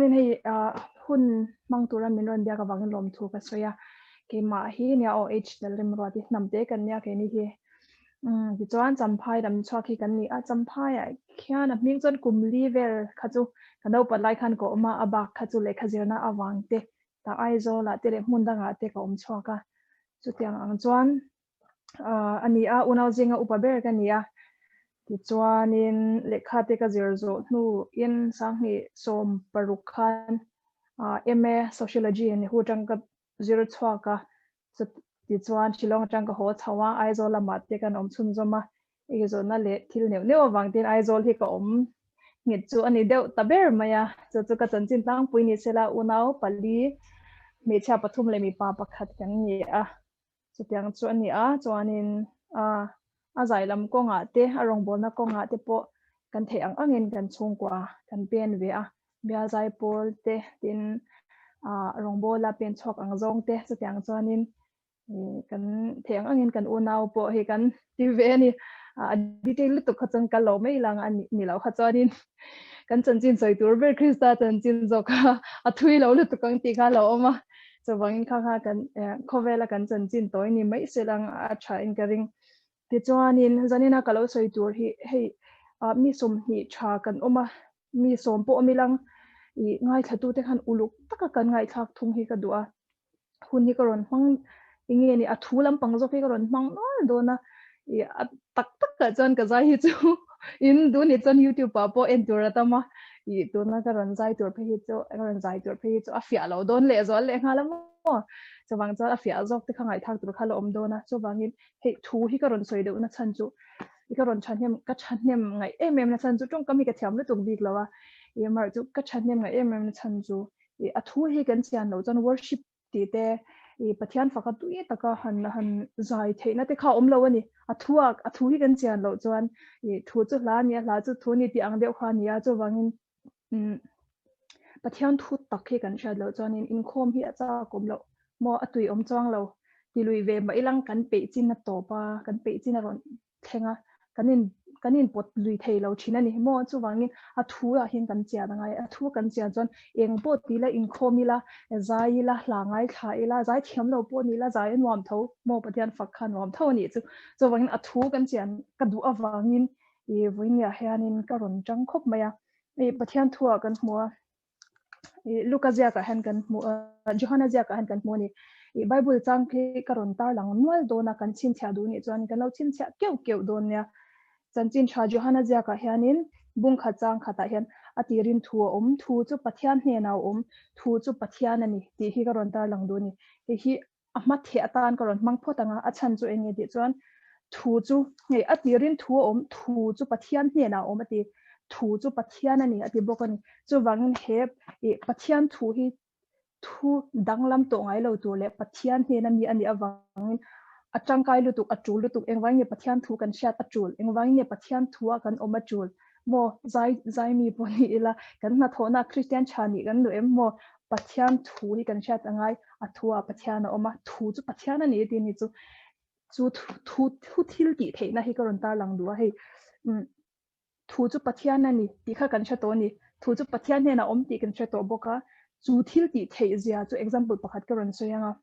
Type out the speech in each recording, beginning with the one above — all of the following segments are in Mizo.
Chuanin hei hun hmang tura min rawn biak avangin lawmthu ka sawi a, keimah hi nia aw H Lalrimruati hnam te kan nia keini hi. Tichuan Champhai lam chhuak hi kan ni a, Champhaiah khian a hming chuan kum li vel kha chu ka naupan lai khan ka awm a, a bak kha chu lehkha zirna avang te tah Aizawlah te leh hmun dangah te ka awm chhuak a, chutiang ang chuan a ni a, unau zinga upa ber ka ni a, tichuanin lehkha te ka zir zawh hnuin sanghnih 16 khan MA Sociology a ni hu atang ka zir chhuak a, tichuan Shillong atang ka haw chho a, Aizawl lamah te kan awm chhunzawm a, eizawnna leh thil neuh neuh avang ten Aizawl hi ka awm nghet chu a ni deuh ta ber mai a, chu chu ka chanchin tlangpui ni sela unau pali hmeichhia pathum leh mipa pakhat kan ni a. Chutiang chu a ni a, chuanin a zai lam kawngah te, a rawngbawlna kawngah te pawh kan theih ang angin kan chhungkua kan pen ve a, bial zai pawl te tin rawngbawla pen chhuak ang zawng te chutiang chuanin kan theih ang angin kan unau pawh hi kan ti ve a ni. A detail lutuk kha chuan kal lo mai lang a ni lo kha chuanin kan chanchin sawi tur ber Krista chanchin zawk kha a thui lo lutuk ang tih kha a lo awm a. Chuvangin kha kha kan khawvela kan chanchin tawi ni mai se lang a tha in ka ring. Tichuanin zanina ka lo sawi tur hi hei mi 20 tha kan awm a, mi 10 pawh awm ilang i ngaithlatute khan uluk taka kan ngaihthlak thung hi ka duh a. Hun hi ka rawn hmang enge ni a thu lampang zawk hi ka rawn hmang nual dawn a, i a tak takah chuan ka zai hi chu in duh ni chuan YouTube ah pawh en tur a tam a, i tuna ka rawn zai tur phei hi chu ka rawn zai tur phei hi chu a fiah lo dawn leh zual leh nghal a maw chuvang chuan a fiah zawk te kha ngaihthlak tur kha la awm dawn a, chuvangin hei thu hi ka rawn sawi deuh na chhan chu i ka rawn thahnem ka thahnem ngaih em em na chhan chu tawngkam hi ka thiam lutuk bik lo a, i amaherawh chu ka thahnem ngaih em em na chhan chu i a thu hi kan chian loh chuan worship tih te i Pathian faka tui taka han han zai theihna te kha a awm lo a ni. A thu a a thu hi kan chian loh chuan i thu chu hla a ni a, hla chu thu a ni tih ang deuh kha a ni a, chuvangin umm Pathian thu tak hi kan hriat loh chuanin inkhawm hi a chak awm loh maw a tui awm chuang lo ti lui ve mah ilang kan peih chin a tawp a, kan peih chin a rawn thleng a, kan in kan in pawt lui thei lo thin a ni maw? Chuvangin a thu ah hian kan chian a ngai, a thu kan chian chuan eng pawh ti ila inkhawm ila, zai ila, hla ngaithla ila, zai thiam lo pawh ni ila, zai a nuam tho maw? Pathian fak kha a nuam tho a nih chu. Chuvangin a thu kan chian ka duh avangin i vawinia hianin ka rawn tang khawp mai a, i Pathian thu ah kan hmu a. Luka ziakah hian kan hmu a, Johana ziakah hian kan hmu a ni. I Bible chang khi ka rawn tar lang nual dawn a, kan chhinchhiah duh nih chuan kan lo chhinchhiah keuh keuh dawn nia. Chanchin tha Johana ziakah hianin bung khat chang khatah hian a tirin thu a awm, thu chu Pathian hnenah a awm, thu chu Pathian a ni tih hi ka rawn tar lang duh a ni. Hei hi a hma theh atan ka rawn hmang phawt ang a, a chhan chu eng nge tih chuan thu chu hei a tirin thu a awm, thu chu Pathian hnenah a awm a ti, thu chu Pathian a ni a ti bawk a ni. Chuvangin he ih Pathian thu hi thu danglam tawh ngai lo tur leh Pathian hnena mi a nih avangin a tangkai lutuk, a tul lutuk, engvangin nge Pathian thu kan hriat a tul, engvangin nge Pathian thua kan awm a tul, maw zai zai mi pawh ni ila kan hnathawhna Kristian tha nih kan duh em maw Pathian thu hi kan hriat angai a thu ah Pathian a awm a thu chu Pathian a ni tih ni chu chu thu thu thil tih theihna hi ka rawn tar lang duh a hei um thu chu Pathian a ni tih kha kan hre tawh a ni thu chu Pathian hnenah awm tih kan hre tawh bawk a chu thil tih theih zia chu example pakhat ka rawn sawi ang a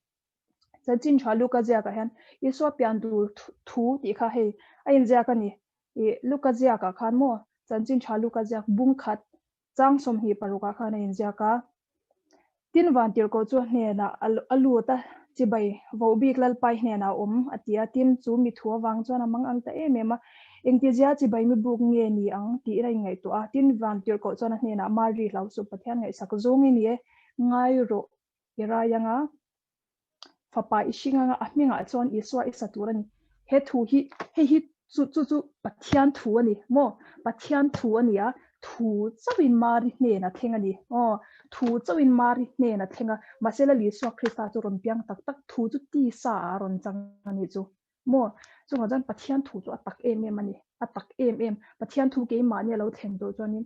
chanchin tha Luka ziakah hian Isua pian tur thu tih kha hei a inziak a ni I Luka ziakah khan maw chanchin tha Luka ziak bung khat chang 26 ah khan a inziak a. Tin Vantirhkoh chu a hnenah a lut a, chibai vohbik Lalpai hnenah a awm a ti a, tin chu mi thu avang chuan a mang ang ta em em a, engtizia chibai mi buk nge ni ang tiin a inngaihtuah a, tin Vantirhkoh chuan a hnenah Mari hlau suh Pathian ngaihsak zawng i ni e, ngai rawh i rai anga. Fapa i hring anga a hmingah chuan Isua i sa tur a ni. He thu hi, hei hi chu chu chu Pathian thu a ni maw? Pathian thu a ni a, thu chauhin Mari hnen a thleng a ni. Aw, thu chauhin Mari hnen a thleng a, mahse Lal Isua Krista chu rawn piang tak tak, thu chu tisa ah a rawn chang a nih chu. Maw? Chungah chuan Pathian thu chu a tak em em a ni, a tak em em. Pathian thu keimahni a lo thlen tawh chuanin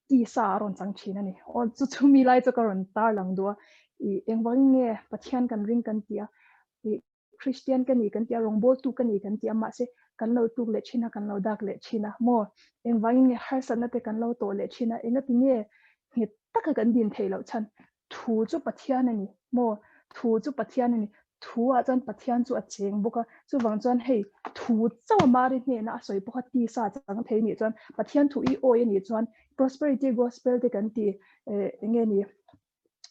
tisa a rawn chang thin a ni. Aw chu chu mi lai chu ka rawn tar lang duh a, i engvangin nge Pathian kan ring kan ti a, i Kristian ka ni kan ti a, rawngbawltu ka ni kan ti a, mahse kan lo tluk leh thin a, kan lo dak leh thin a maw? Engvangin nge harsatna te kan lo tawh leh thin a, engati nge Nghet taka kan din theih loh chhan thu chu Pathian a ni maw? Thu chu Pathian a ni. Thu ah chuan Pathian chu a cheng bawk a, chuvang chuan hei thu chauh a Mari hnena a sawi pawh kha tisa chang thei nih chuan Pathian thu i awi a nih chuan prosperity gospel te kan ti eh enge ni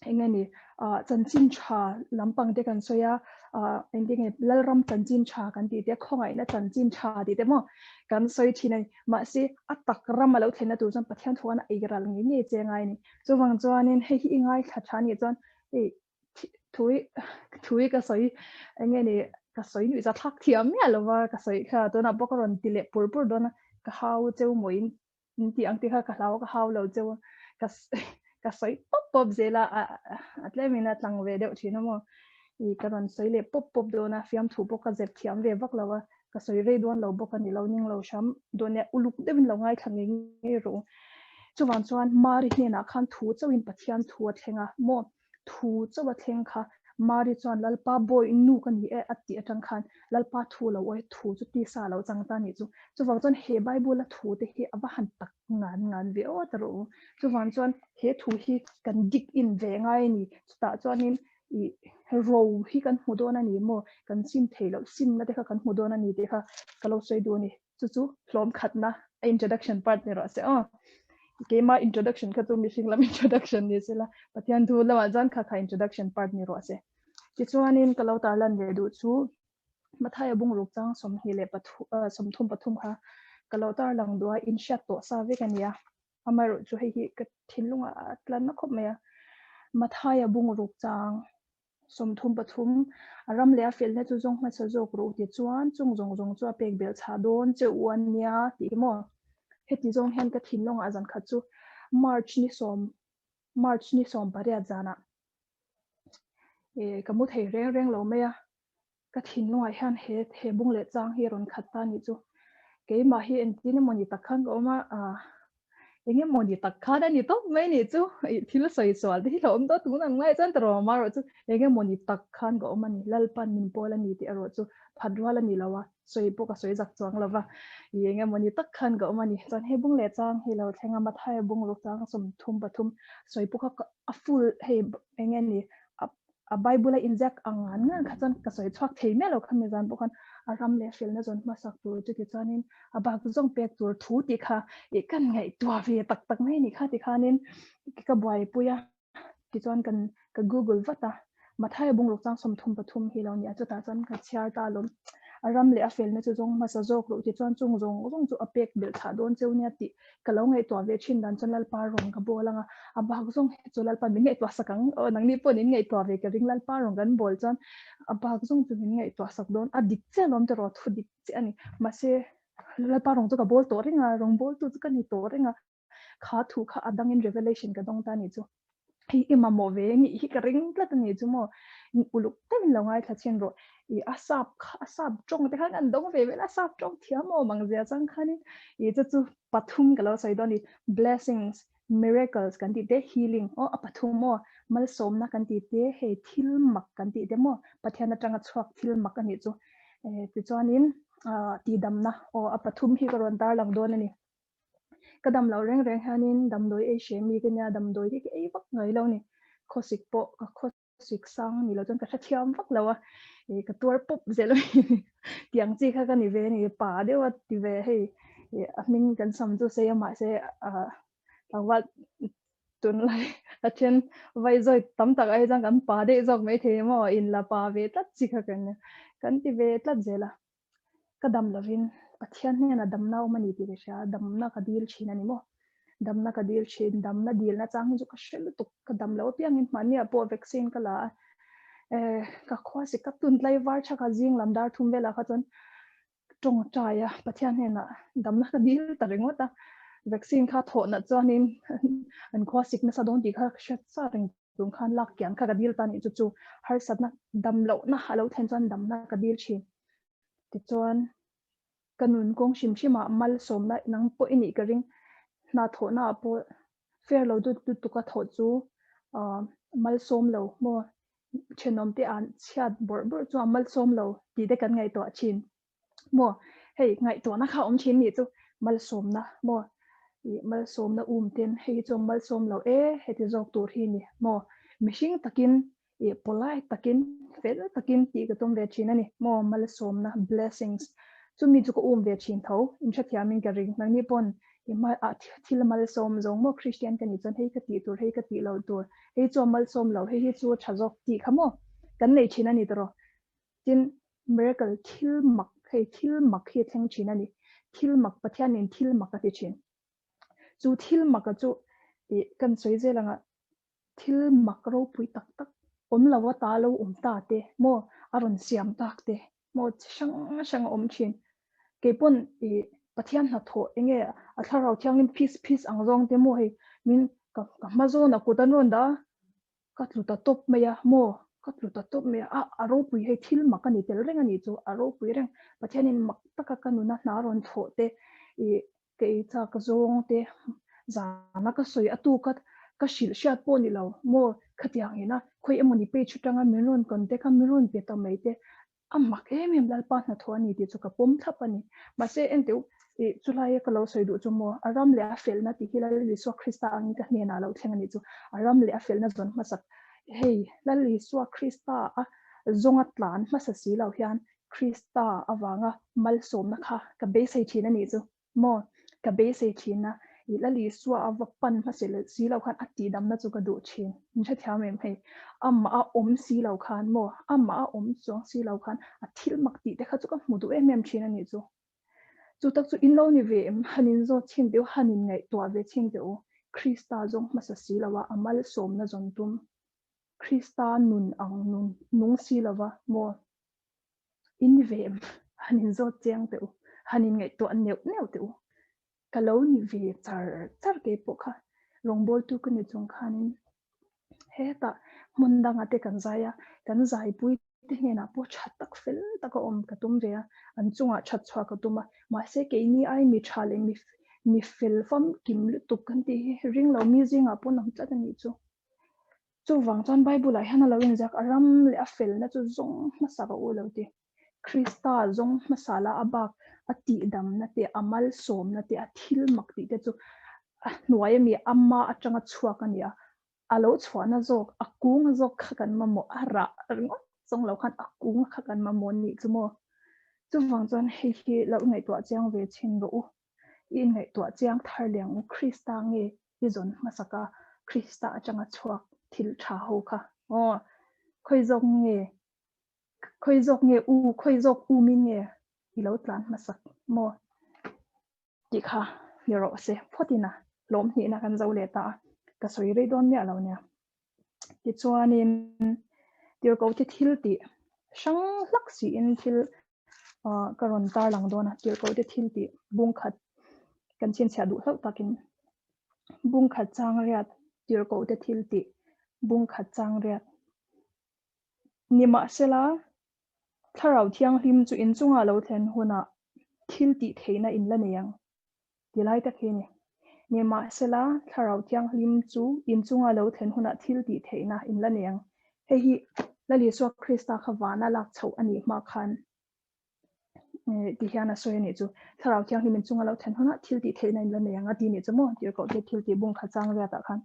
enge ni ah chanchin tha lampang te kan sawi a ah engtin nge Lalram chanchin tha kan tih te khawngaihna chanchin tha tih te maw kan sawi thin a ni. Mahse a tak ram a lo thlenna tur chuan Pathian thu khan a ei ral ngei ngei che ngai a ni. Chuvang chuanin hei hi i ngaithla tha nih chuan hei thu hi thu hi ka sawi eng nge ni ka sawi nuih za thlak thiam miah lo va ka sawi kha tunah pawh ka rawn ti leh pur pur dawn a ka hau cheu maw in in tih ang te kha ka hlau ka hau lo cheu a ka ka sawi pawp pawp zel a a tlemin a tlang ve deuh thin a maw i ka rawn sawi leh pawp pawp dawn a fiamthu pawh ka zep thiam ve vak lo a ka sawi rei dawn lo bawk a ni lo ning lo hram dawn nia uluk deuhin lo ngaithla ngei ngei rawh u. Chuvang chuan Mari hnenah khan thu chauhin Pathian thu a thleng a, maw thu chauh a thleng kha Mari chuan Lalpa bawi nu ka ni e a tih atang khan Lalpa thu lo awi thu chu tisa lo chang ta nih chu. Chuvang chuan he Bible a thu te hi a va han tak ngan ngan ve aw ta rawh u. Chuvang chuan he thu hi kan dig in ve ngai a ni. Chutah chuanin i ro hi kan hmu dawn a ni maw? Kan sim thei loh simna te kha kan hmu dawn a ni tih kha ka lo sawi duh a ni. Chu chu hlawm khatna a introduction part ni rawh se aw. Keima introduction kha chu mihring lam introduction ni sela Pathian thu lamah chuan kha kha introduction part ni rawh se. Tichuanin ka lo tarlan leh duh chu Mathaia bungruk chang 23 33 kha ka lo tarlang duh a, inhriat tawh sa vek a nia. Amaherawh chu hei hi ka thinlungah a tlan na khawp mai a. Mathaia bungruk chang 33 a ram leh a felna chu zawng hmasa zawk rawh u ti chuan chung zawng zawng chu a pek belh chhah dawn che u a nia tih hi maw. Heti zawng hian ka thinlungah zan khat chu March ni sawm March ni 18 zanah ka mu thei reng reng lo mai a. Ka thinlungah hian he he bung leh chang hi a rawn khat ta nih chu. Keimah hi engtin emaw ni tak khan ka awm a, ah eng emaw ni tak khan a ni tawp mai nih chu. Ih thil sawi sual te hi hlauh awm tawh tun ang lai chuan ta rawh marawh chu eng emaw ni tak khan ka awm a ni. Lalpan min pawl a ni tih erawh chu phat rual a ni lo a, sawi pawh ka sawi zak chuang lo va. Ih eng emaw ni tak khan ka awm a ni. Chuan he bung leh chang hi lo thleng a, Mathaia bung ruk chang 33 sawi pawh kha a full hei eng nge ni a A Bible a inziak ang ngan ngan kha chuan ka sawi chhuak thei miah lo kha mi zan pawh khan a ram leh hrilhna zawn hmasak tur chu tichuanin a bak zawng pek tur thu tih kha ih kan ngaihtuah ve tak tak mai a nih kha tikhanin ka buaipui a tichuan kan ka google vat a Mathaia bungruk chang 33 hi lo ni a chutah chuan ka chhiar ta alawm. A ram leh a felna chu zawng hmasa zawk loh tichuan chung zawng zawng chu a pek belh thlah dawn cheu nia tih ka lo ngaihtuah ve thin dan chuan Lalpa rawn ka bawl ang a, a bak zawng hi chu Lalpa min ngaihtuah sak ang, aw nangni pawh in ngaihtuah ve ka ring Lalpa rawn kan bawl chuan a bak zawng chu min ngaihtuah sak dawn, a dik chiah alawm tiraw thu dik chiah a ni, mahse Lalpa rawn chu ka bawl tawh reng a, rawn bawltu chu ka ni tawh reng a, kha thu kha a dangin revelation ka dawng ta a nih chu. Hei i mamawh ve nih hi ka ring tlat a ni chu maw uluk deuhin lo ngaithla chhin rawh i a sap kha a sap tawng te khan an dawng ve vel a sap tawng thiam awm ang zia chang khanin i chu chu pathum ka lo sawi dawn a ni blessings miracles kan tih te healing aw a pathum aw malsawmna kan tih te hei thil mak kan tih te maw Pathian atanga chhuak thil mak a nih chu tichuanin tihdamna aw a pathum hi ka rawn tarlang dawn a ni. Ka dam loh reng reng hianin damdawi ei hre mi ka nia, damdawi hi ka ei vak ngai lo ni. Khawsik pawh ka khawsik sang ni lo chuan ka hrethiam vak lo a, ih ka tuar pawp zel a ni. Tiang chi kha ka ni ve a ni, pa deuh a ti ve hei ih a hming kan sam chu sei a mahse ah tlangval tunlai a then vai zawi tam tak ai chuan kan pa daih zawk maithei maw inla pa ve tlat chi kha kan nia, kan ti ve tlat zel a. Ka dam lovin Pathian hnenah damna awm a ni tih ka hria, damna ka dil thin a ni maw? Damna ka dil thin, damna dilna chang hi chu ka hre lutuk, ka dam lo apiangin mahniah pawh vaccine ka la a, eh ka khua si ka tun tlai var chhak a zing lam dar thum velah kha chuan tawngtai a Pathian hnenah damna ka dil ta ringawt a, vaccine kha thawh nat chuanin an khua sik nasa dawn tih kha ka hriat sa reng. Tun khan lak kian kha ka dil ta nih chu chu harsatna dam lohna a lo thlen chuan damna ka dil thin. Tichuan ka nun kawng hrim hrimah malsawmna nang pawh i nih ka ring. Hna thawhna ah pawh fair lo dut lutuk a thawh chu malsawm lo maw thenawm te an chhiat bawrh bawrh chu a malsawm lo tih te kan ngaihtuah thin maw. Hei ngaihtuahna kha a awm thin nih chu malsawmna maw. I malsawmna um ten hei hi chu malsawm lo e heti zawk tur hi ni maw? Mihring takin i polite takin fel takin tih ka tum ve thin a ni maw? Malsawmna blessings chumi chu ka um ve thin tho inhrethiamin ka ring. Nangni pawn i hma ah thil malsawm zawng maw Christian ka nih chuan hei ka tih tur hei ka tih lo tur hei chu a malsawm lo hei hi chu a tha zawk tih kha maw kan nei thin a ni tawh rawh. Tin miracle thil mak hei thil mak hi a thleng thin a ni. Thil mak Pathianin thil mak a ti thin. Chu thil maka chu ih kan sawi zel anga thil mak ropui tak tak awm lo a ta lo awm ta te maw a rawn siam tak te maw chi hrang hrang a awm thin. Keipawn ih Pathian hnathawh enge a thlarau thianghlim phis phis ang zawng te maw hei min ka ka hma zawn a kut an rawn dah a Ka tlu ta tawp mai a, maw? Ka tlu ta tawp mai a, a, a ropui hei thil mak a ni tel reng a nih chu, a ropui reng. Pathianin mak taka ka nuna hna rawn thawh te, ih, ka ei chak zawng te, zana ka sawi a tuka ka hrilh hriat pawh ni lo, maw? Khatiang ina khawi emawni page atanga min rawn contact a, min rawn pe ta mai te, A mak em em Lalpa hnathawh a ni tih chu ka pawm thlap a ni. Mahse enteh u, ih chulaia ka lo sawi duh chu maw, a ram leh a felna tih hi Lal Isua Krista angin ka hnenah a lo thleng a nih chu. A ram leh a felna zawn hmasak, hei Lal Isua Krista a zawnga tlan hmasa si lo hian Krista avanga malsawmna kha ka beisei thin a nih chu. Maw? Ka beisei thin a, i Lal Isua a va pan hmasa leh si lo khan a tihdamna chu ka duh thin. Min hrethiam em hei? Amah a awm si lo khan maw? Amah a awm chuang si lo khan a thil mak tih te kha chu ka hmu duh em em thin a nih chu. Chu tak chu in lo ni ve em? Han in zawt chhin teh u, han in ngaihtuah ve chhin teh u. Krista zawng hmasa si lo a, a malsawmna zawn tum. Krista nun ang nun nung si lo va maw? In ni ve em? Han in zawt chiang teh u, han in ngaihtuah neuh neuh teh u. Ka lo ni ve char char kei pawh kha rawngbawltu ka ni chung khanin hetah hmun danga te kan zai a, kan zaipui te hnenah pawh tha tak fel taka awm ka tum ve a, an chungah that chhuah ka tum a, mahse keini ai mi tha leh mi mi fel famkim lutuk kan tih hi ring lo mi zingah pawh an awm tlat a nih chu. Chuvang chuan Bible ah hian a lo inziak a ram leh a felna chu zawng hmasa ka u lo ti. Krista zawng hmasa la a bak a tihdamna te, a malsawmna te, a thil mak tih te chu a hnuai ami ama atanga chhuak a ni a. A lo chhuahna zawk, a kung zawk kha kan mamawh, a rah ringawt zawng lo khan a kung kha kan mamawh nih chu maw. Chuvang chuan hei hi lo ngaihtuah chiang ve chhin rawh u. I inngaihtuah chiang thar leh ang u, Krista nge i zawn hmasak a, Krista atanga chhuak thil tha ho kha aw, khawi zawk nge, khawi zawk nge u, khawi zawk u min nge i lo tlan hmasak maw tih kha ni rawh se phawtin a hlawm hnihna kan zo leh ta a, ka sawi rei dawn miah lo nia. Tichuanin tirhkohte thil tih hrang hlak siin thil ka rawn tar lang dawn a, tirhkohte thil tih bung khat kan chhinchhiah duh hlauh takin bung khat chang riat tirhkohte thil tih bung khat chang riat nimahsela thlarau thianghlim chu inchunga lo thlen hunah thil tih theihna in la nei ang. Ti lai tak hi a ni. Nimahsela, Thlarau Thianghlim chu in chunga lo thlen hunah thil tih theihna in la nei ang. Hei hi Lal Isua Krista kha vana lak chhoh a nih hma khan ti hian a sawi a nih chu. Thlarau Thianghlim in chunga lo thlen hunah thil tih theihna in la nei ang a ti nih chu maw? Tirhkoh te thil tih bung kha chang riatah khan.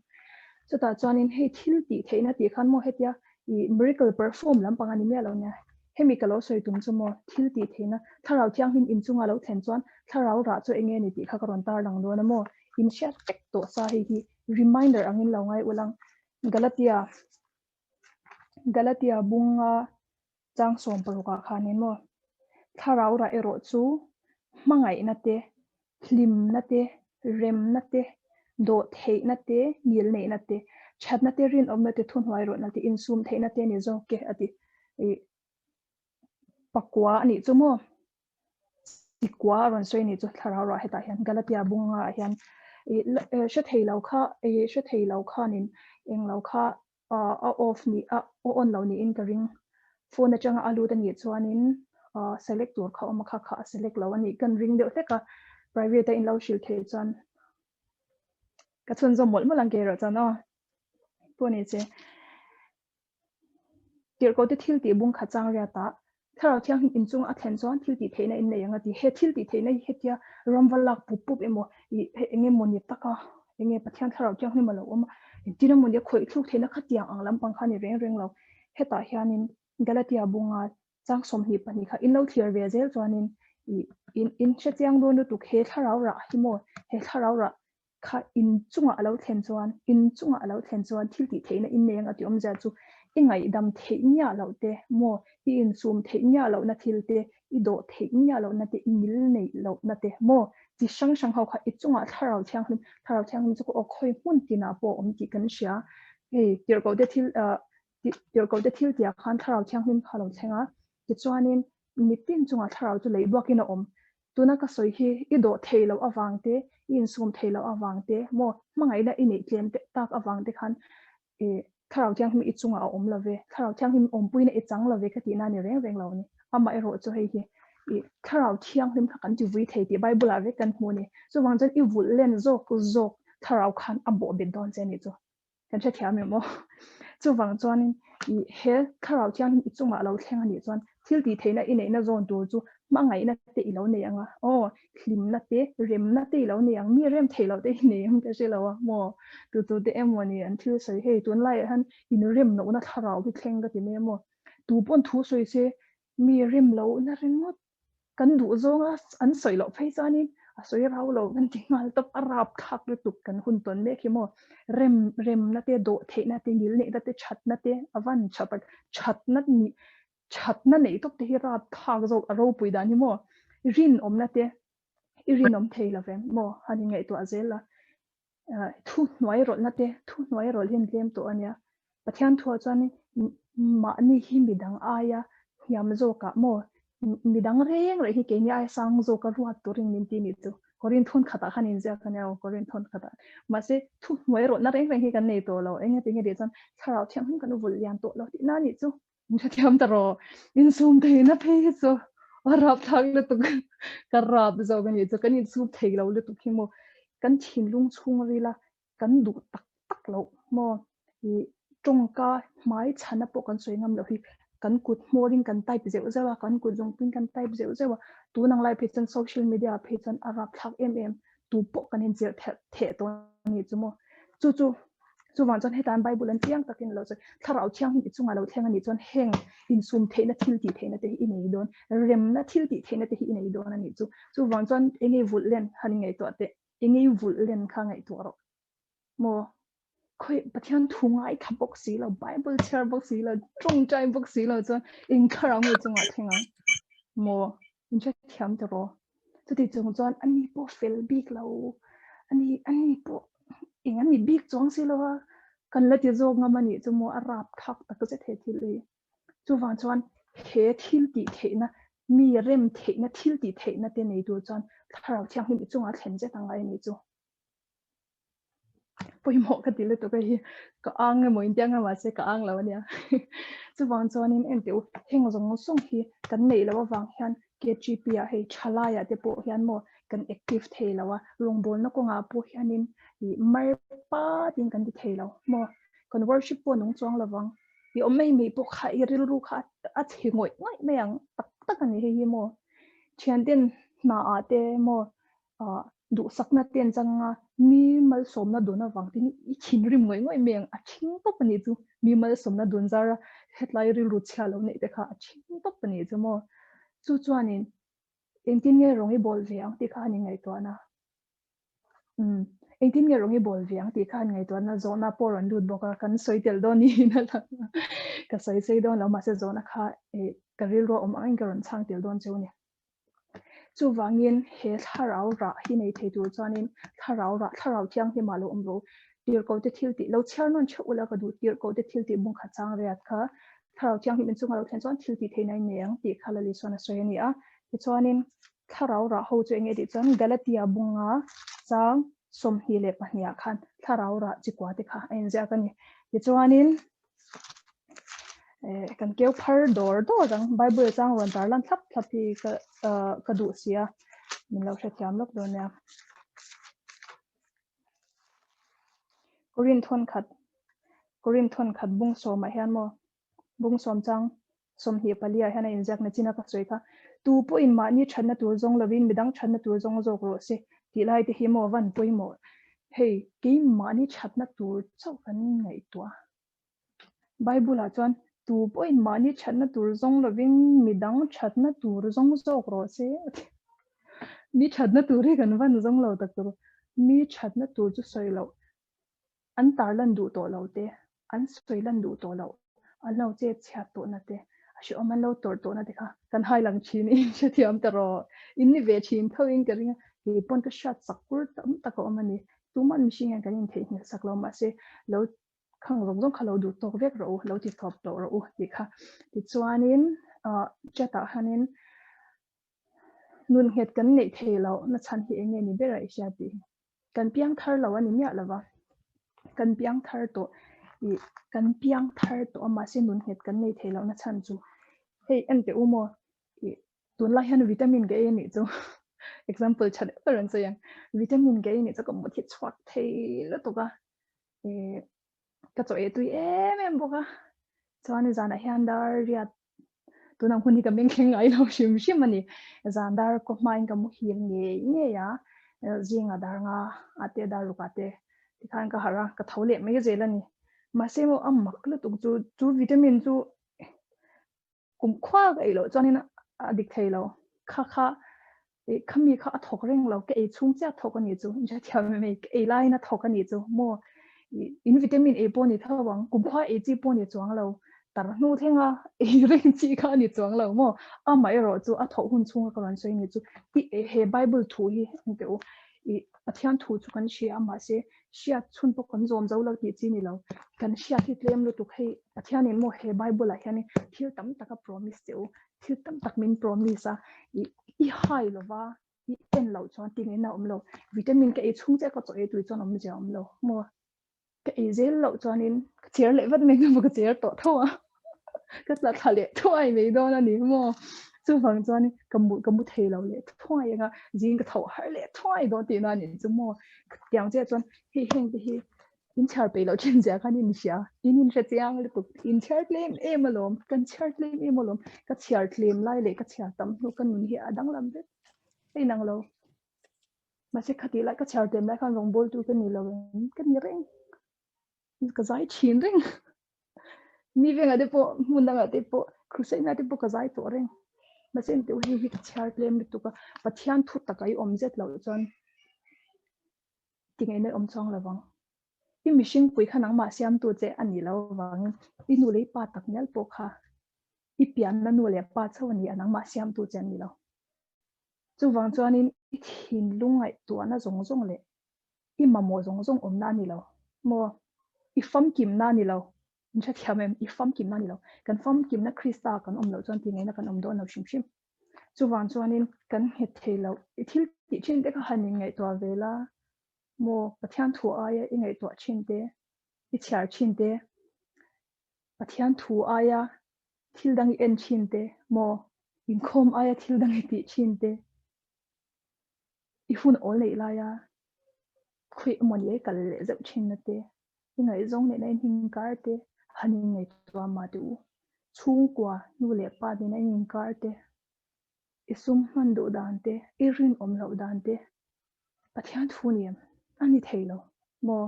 Chutah chuanin hei thil tih theihna tih khan maw hetia I miracle perform lampang a ni miah lo nia. Hemi ka lo sawi tum chu maw, thil tih theihna, thlarau thianghlim inchunga lo thlen chuan thlarau rah chu enge ni tih kha ka rawn tar lang dawn a maw? In hriat vek tawh sa hei hi reminder angin lo ngai ulang. Galatia Galatia bunga chang 16 ah khanin maw, thlarau rah erawh chu hmangaihna te, hlimna te, remna te, dawhtheihna te, ngilneihna te, thatna te, rinawmna te, thuhnuai rawhna te, insum theihna te a ni zawk e a ti. I pakua a nih chu maw? Tikua a rawn sawi a nih chu thlarau rah hetah hian Galatia bunga ah hian i hre thei lo kha i hre thei lo khanin englo kha a off ni a on lo niin ka ring. Phone atanga a lut a nih chuanin select tur kha awm a kha kha a select lo a nih kan ring deuh hlek a, private a in lo hrilh theih chuan ka chhunzawm mawlh mawlh ang ke erawh chuan aw pawh ni che. Tirhkoh te thil tih bung khat chang riat ah Thlarau Thianghlim inchung a thlen chuan thil tih theihna in nei ang a ti. He thil tih theihna hi hetia ram va lak pup pup emaw, I hei eng emaw ni taka eng nge Pathian thlarau thianghlim a lo awm a, engtin emaw ni a khawih thluk theihna khatiang ang lampang kha a ni reng reng lo. Hetah hianin Galatia bunga chang 22 kha in lo thlir ve zel chuanin i in in hrechiang dawn lutuk he thlarau rah hi maw he thlarau rah kha in chungah a lo thlen chuan in chungah a lo thlen chuan thil tih theihna in nei ang a tih awmzia chu i ngaihdam theih miah loh te maw i insum theih miah lohna thil te i dawh theih miah lohna te i ngil neih lohna te maw chi hrang hrang ho kha i chungah thlarau thianghlim thlarau thianghlim chu aw khawi hmun tinah pawh a awm tih kan hria hei tirhkoh te thil ah Tirhkoh te thil tihah khan thlarau thianghlim kha a lo thleng a, tichuanin mitin chungah thlarau chu lei buakin a awm. Tuna ka sawi hi i dawh thei loh avang te, i insum thei loh avang te, maw hmangaihna i neih tlem tak avang te khan i thlarau thianghlim i chungah a awm lo ve, thlarau thianghlim awmpuina i chang lo ve ka tihna a ni reng reng lo a ni. Amaherawh chu hei hi i thlarau thianghlim kha kan ti vui thei tih Bible ah vek kan hmu a ni. Chuvang chuan i vulh len zawk zawk thlarau khan a bawhbet dawn che a nih chu. Kan hrethiam em aw? Chuvang chuanin i he thlarau thianghlim i chungah lo thleng a nih chuan thil tih theihna i neihna zawn tur chu hmangaihna te i lo nei ang a, aw hlimna te, remna te i lo nei ang, mi rem theih loh te i nei ang ka hre lo a maw? Tu tu te emaw ni an thil sawi hei tunlaiah hian inrem lohna thlarau hi thleng ka ti mai a maw? Tu pawn thu sawi se mi rem lohna ringawt Kan duh zawnga an sawi loh phei chuanin a sawi rau lo kan ti nghal tawp, a rap thlak lutuk kan hun tawn mek hi maw. Rem remna te, dawh theihna te, ngil neihna te, thatna te a van tha tak, thatna nih thatna neih tawp te hi rap thlak zawk a ropui dan hi maw. Rinawmna te i rinawm thei lo vem maw han inngaihtuah zel a. Thu hnuai rawlhna te, thu hnuai rawlh hi an tlem tawh a nia. Pathian thuah chuan mahni hi midang aia hniam zawkah maw, midang reng reng hi keini aia sang zawka ruat turin min ti nih chu. Korin thawn khatah khan inziak a nia aw, Korin thawn khatah. Mahse, thu hnuai rawlhna reng reng hi kan nei tawh lo. Engati nge tih chuan thlarau thianghlim kan vulh lian tawh lo tihna a nih chu. In hrethiam ta rawh. Insum theihna phei hi chu a rap thlak lutuk. Ka rap zawk a nih chu. Kan insum thei lo lutuk hi maw. Kan thinlung chhung rila kan duh tak tak loh maw. I tawngka hmai chhana pawh kan sawi ngam loh hi kan kut hmawrin kan type zeuh zeuh a, kan kut zungpuiin kan type zeuh zeuh a. Tun ang lai phei chuan social media ah phei chuan a rap thlak em em. Tu pawh kan inchirh theh tawh a nih chu maw. Chu chu Chuvang chuan hetan Bible an chiang takin lo sawi, Thlarau Thianghlim i chungah lo thleng a nih chuan heng insum theihna thil tih theihna te hi i nei dawn, remna thil tih theihna te hi i nei dawn a nih chu. Chuvang chuan eng nge vulh len han i ngaihtuah teh, eng nge i vulh len kha ngaihtuah rawh. Maw? Khawi Pathian thu ngai tha bawk si lo, Bible chhiar bawk si lo, tawngtai bawk si lo chuan eng thlarau nge chungah thleng ang? Maw? In hrethiam ta rawh. Chuti chung chuan ani pawh fel bik lo, ani ani pawh eng ani bik chuang si lo a, kan la ti zawk ngam a nih chu maw a rap thlak tak zet he thil hi. Chuvang chuan he thil tih theihna, mi rem theihna thil tih theihna te nei tur chuan Thlarau Thianghlim i chungah thlen zet a ngai a nih chu. Pawimawh ka ti lutuk a hi ka ang emaw inti anga mahse ka ang lo ania chuvang chuanin enteh u heng zawng zawng hi kan neih loh avang hian KGP ah hei thalai ah te pawh hian maw kan active thei lo a rawngbawlna kawngah pawh hianin ih mar patin kan ti thei lo maw kan worship pawh nung chuang lovang i awm mai mai pawh kha i rilru kha a chhe ngawih ngawih mai ang tak tak a ni hei hi maw thianten hna ah te maw ah duhsakna te an chang a, mi malsawmna dawn avang te hi i thinrim ngawih ngawih mai ang, a thing tawp a nih chu, mi malsawmna dawn zar a hetlai rilru chhia lo neih te kha a thing tawp a nih chu maw. Chu chuanin engtin nge rawng i bawl ve ang tih kha an inngaihtuahna. Umm engtin nge rawng i bawl ve ang tih kha an ngaihtuahna zawhna pawh rawn lut bawk a, kan sawi tel dawn niin a lang a, ka sawi sei dawn lo mahse zawhna kha eh ka rilru a awm angin ka rawn chhang tel dawn cheu a ni. Chuvangin he thlarau rah hi nei thei tur chuanin thlarau rah, thlarau thianghlimah lo awm rawh u. Tirhkohte thil tih, lo chhiar nawn theuh ula ka duh, tirhkohte thil tih bung khat chang riat kha thlarau thianghlim inchunga lo thlen chuan thil tih theihna in nei ang tih kha Lali chuan a sawi a ni a. Tichuanin thlarau rah ho chu eng nge tih chuan Galatia bunga chang 22 ah khan thlarau rah chikua te kha a inziak a ni. Tichuanin eh kan keu phar dawr dawr ang Bible chang rawn tar lan thlap thlap hi ka ka duh si a min lo hrethiam lawk dawn nia. Korin thawn khat Korin thawn khat bung sawmah hian maw bung sawm chang 24 ah hian a inziak na chin a ka sawi kha tu pawhin mahni thatna tur zawng lovin midang thatna tur zawng zawk rawh se. Tih lai te hi maw van pawimawh hei keimahni thatna tur chauh kan ngaihtuah. Bible ah chuan tu pawhin mahni thatna tur zawng lovin midang thatna tur zawng zawk rawh se a ti. Mi thatna tur hi kan van zawng lo tak tur. Mi thatna tur chu sawi loh An tarlan duh tawh lo te, an sawi lan duh tawh loh, an lo chet chhiat tawhna te, a hrehawm an lo tawrh tawhna te kha kan hai lang thin in hrethiam ta rawh. In ni ve thin tho in ka ring a, kei pawn ka hriat chak kur tam tak a awm a ni. Tuman mihring hian kan intheihnghilh sak lo mahse lo khang zawng zawng kha lo duh tawk vek rawh u, lo ti tawp tawh rawh u tih kha. Tichuanin chat ah hianin nun nghet kan neih thei loh na chhan hi eng nge ni ber a i hria tih hi. Kan piang thar lo a ni miah lo va, kan piang thar tawh ih kan piang thar tawh a mahse nun nghet kan nei thei lohna chhan chu hei en teh u maw ih tunlai hian vitamin ka ei a nih chu example tha deuh ber an sawi ang vitamin ka ei a nih chu ka mut hi chhuak thei lutuk a ih ka chaw ei tui em em bawk a chuan zanah hian dar riat Tunang hun hi ka meng thleng ngai lo hrim hrim a ni. Zan dar kaw hmain ka muhil ngei ngei a, zinga dar nga a te dar ruk a te tikhan ka harh a, ka tho leh mai zel a ni. Mahse maw a mak lutuk chu chu vitamin chu kum khua ka ei loh chuanin a dik thei lo. Kha kha Ih, khami kha a thawk reng lo, ka ei chhung chiah thawk a nih chu, inhre thiam em ei, ka ei laiin a thawk a nih chu, maw? Ih, in vitamin ei pawh a ni tho ang, kumkhua ei chi pawh a ni chuang lo, tar hnu thlenga ei reng chi kha a ni chuang lo, maw? Amaherawh chu a thawh hun chhunga ka rawn sawi a nih chu, ih, he Bible thu hi ang teh u, ih, Pathian thu chu kan hria a, mahse hriat chhun pawh kan zawm zo lo tih chi ni lo, kan hriat hi tlem lutuk hei, Pathianin maw he Bible ah hianin thil tam tak a promise che u, thil tam tak min promise a, ih, I hai lova, i en loh chuan ti ngei na awm lo. Vitamin ka ei chhung chiah ka chaw ei tui chuan awmzia awm lo. Maw? Ka ei zel loh chuanin ka cher leh vat mai emaw ka cher tawh tho a. Ka tla thla leh thuai mai dawn a ni maw? Chuvang chuanin ka mu ka mu thei lo leh thuai anga zing ka tho har leh thuai dawn tihna a ni chu maw? Tiang chiah chuan hei heng te hi In chhiar peih loh thin zia khan in hria, in inhre chiang lutuk, in chhiar tlem em alawm, kan chhiar tlem em alawm, ka chhiar tlem lai leh ka chhiar tam hnu ka nun hi a danglam vek a inang lo. Mahse khatih lai ka chhiar tlem lai khan rawngbawltu ka ni lo em, ka ni reng, ka zai thin reng. Mi vengah te pawh hmun dangah te pawh crusade na te pawh ka zai tawh reng. Mahse engtih hei hi ka chhiar tlem lutuk a, Pathian thu taka i awm zet loh chuan Tingeina awm chuang lo vang. I mihring pui kha nangmah siamtu che a nih loh avangin i nu leh i pa tak ngial pawh kha i pianna nu leh pa chauh a ni a, nangmah siamtu che an ni lo. Chuvang chuanin i thinlung ngaihtuahna zawng zawng leh i mamawh zawng zawng awmna a ni lo maw? I famkimna a ni lo. Min hrethiam em? I famkimna a ni lo. Kan famkimna Krista kan awm loh chuan tingeina kan awm dawn lo hrim hrim. Chuvang chuanin kan nghet thei loh, i thil tih thin te kha han inngaihtuah ve la maw, Pathian thu aia i ngaihtuah thin te, i chhiar thin te, Pathian thu aia thil dang i en thin te maw, inkhawm aia thil dang i tih thin te, i hun awl neih laia khawi emaw ni e kal leh zeuh thin na te, i ngaihzawng neihna in inkar te han inngaihtuah mah teh u. Chhungkua, nu leh pa nena in inkar te, i sum hman duh dan te, i rinawm loh dan te, Pathian thu ni em? A ni thei lo maw?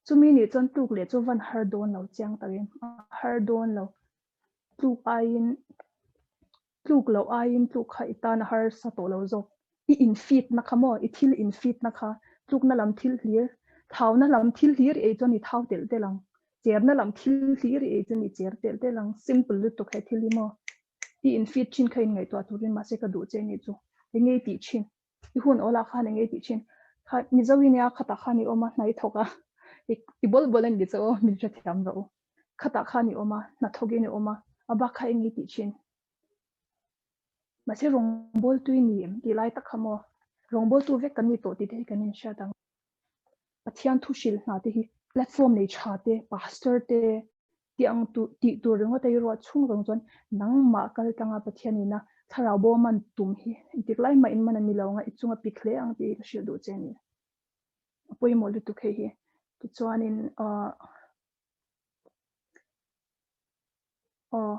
Chumi nih chuan tluk leh chu van har dawn lo chiang tak em? A har dawn lo. Tluk aiin Tluk loh aiin tluk kha i tan a harsa tawh lo zawk. I infit na kha maw, i thil infit na kha, tlukna lam thil hlir, thauna lam thil hlir i ei chuan i thau telh telh ang. Cherna lam thil hlir i ei chuan i cher telh telh ang. Simple lutuk he thil hi maw. I infit thin kha inngaihtuah turin mahse ka duh che nih chu. Eng nge i tih thin? I hun awlah khan eng nge i tih thin? Kha Mizo i nia khatah khan i awm a, hna i thawk a, i bawl bawl a ni chu aw, min hrethiam rawh u. Khatah khan i awm a, hnathawkin i awm a, a bak kha eng nge i tih thin? Mahse rawngbawltu i ni em tih lai tak kha maw? Rawngbawltu vek kan ni tawh tih te hi kan inhriat ang. Pathian thu hrilh hna te hi platform nei tha te, pastor te tih ang tu tih tur ringawt a i ruah chhung zawng chuan nangmah kal tlanga Pathian ina thlarau bo man tum hi engtik lai mah in man a ni lo ang a, i chunga pik hle ang tih hi ka hrilh duh che a ni. A pawimawh lutuk hei hi. Tichuanin aah. Aw,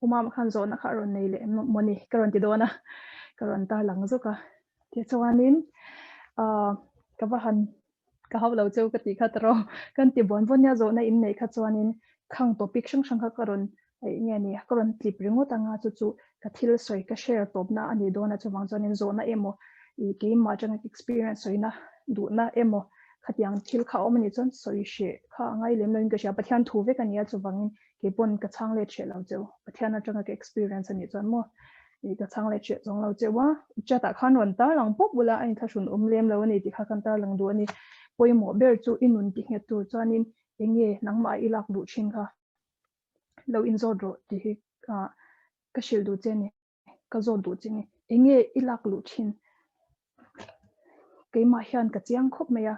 U Mama khan zawhna kha a rawn nei leh maw ni? Ka rawn ti dawn a, ka rawn tar lang zawk a. Tichuanin ka va han ka hau lo cheu ka tih kha ta rawh. Kan ti vawn vawn nia zawhna in neih kha chuanin khang topic hrang hrang kha ka rawn eih nge ni ka rawn tlip ringawt anga chu chu ka thil sawi ka share tawpna a ni dawn a chuvang chuanin zawhna emaw ih keimah atanga experience sawina duhna emaw khatiang thil kha a awm a nih chuan sawi hreh kha a ngai lem loin ka hria Pathian thu vek a nia chuvangin kei pawn ka chhang let hreh lo cheu Pathian atanga ka experience a nih chuan maw ih ka chhang let hreh chuang lo cheu a chat ah khan rawn tar lang pawp bula a inthlahrun awm lem lo a ni tih kha kan tar lang duh a ni pawimawh ber chu i nun ti nghet tur chuanin eng nge nangmah i lak duh thin kha lo inzawt rawh tih hi ah ka hrilh duh che a ni ka zawt duh che a ni eng nge i lak luh thin keimah hian ka chiang khawp mai a